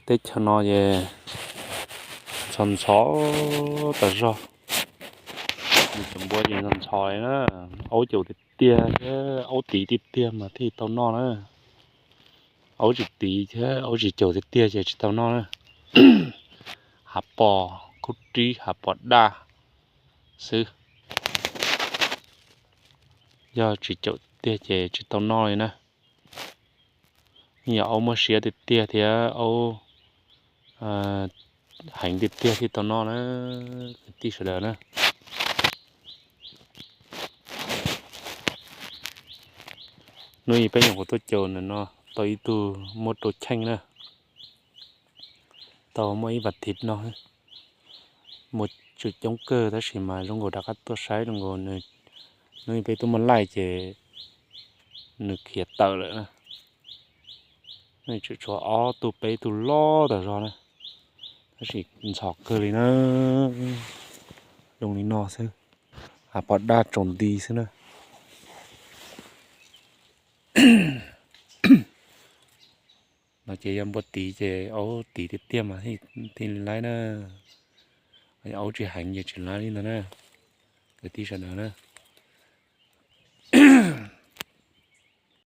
Teb chaws no ces ntxhov ntxhov tas zog. Nws cov npua ces ntxhov ntxhov li na. Aub caum tiag tiag thiab aub tiv tiag tiag mas thiaj tau noj na. Aub tsis tiv thiab aub tsis caum tiag tiag ces tsis tau noj na. Hav pos khub rib, hav pos daj xwb. Yog tsis caum tiag ces tsis tau noj li na. Yog aub muaj siab tiag tiag thiab aub heev tiag tiag thiaj tau noj na, kwv tij sawv daws na. Hnub ib peb nyuam qhuav tuaj caum ntawm no tau ib tug muaj rau cheej na. Tau muaj ib vas thiv no, muaj tsum coob kawg tab sis mas zoo nkaus rov qab tuaj saib zoo nkaus nws, hnub ib peb tuaj muaj laij ces nws khiav tawm lawm na. Nws tseem tshuav ob tug peb tug loj tas zog na, tab sis ntxhov kawg li na. Zoo li no xwb, hav pos daj tsaus nti xwb na. No ces yog npua tiv ces aub tiv tiag tiag mas thiaj li laib na. Aub tsis heev ces tsis laib li ntag na, kwv tij sawv daws na.